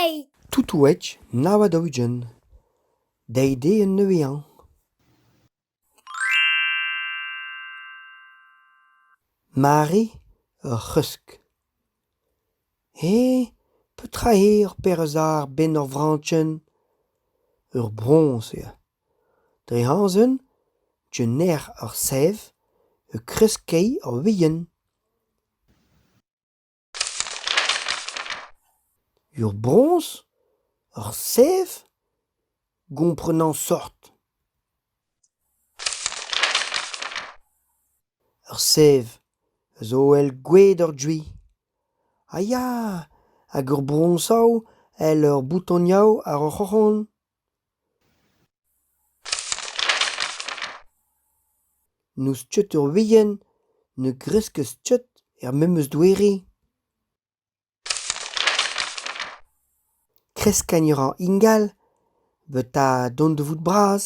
Toutoueit! Toutoueit 49, deiz dezhe un nevez-hañv. Mare ur c'hresk. Eh ! Petra eo ar pezh a ra 'benn ur vrañchenn ? Ur broñs eo. Dre amzer teu ur sav e kreskiñ ur wezenn. Ur broñs ? Ur sav ? Gomprenan seurt. Ur sav zo evel gouez d'ur gwez. Ha ya ! Hag ur broñs all evel ur bouton-yaou àr ur c'hroc'hen. N'eus ket ur wezenn ne greskez ket er memes doare. Kreskiñ a ra ingal betek dont da vout bras.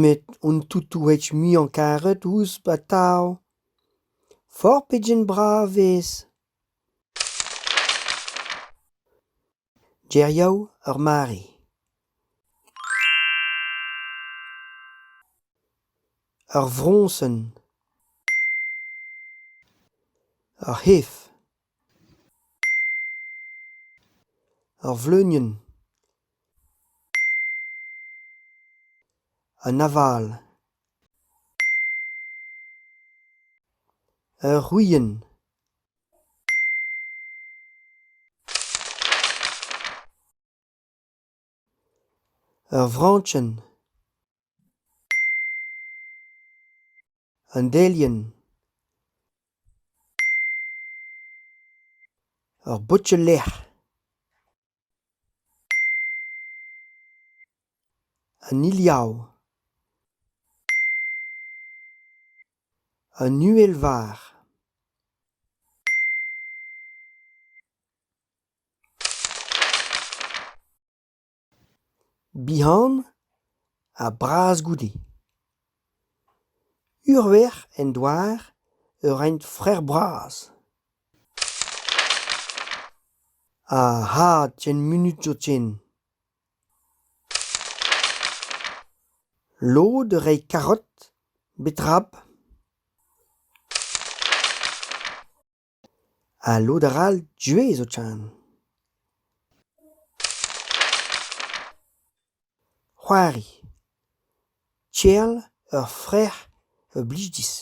Met hon toutouig muiañ-karet ouzh atav. Forzh pegen brav e vez. Gerioù ur mare. Ur vroñsenn. Ur c'hef. Ur vleunienn. Un aval. Ur c'hwienn. Ur vrañchenn. Un delienn. Ur botell-lêr. An iliav. An uhelvarr. Bihan ha bras goude. Ur wech en douar e raent frec'h bras. Aha, ken munut zoken. Lod a rae karot, beterab. Ha lod arall gwez zoken. C'hoari. Tell ur frec'h a blij dit.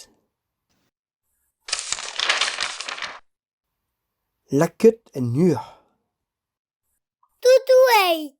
Lakaet en uc'h. Toutoueit!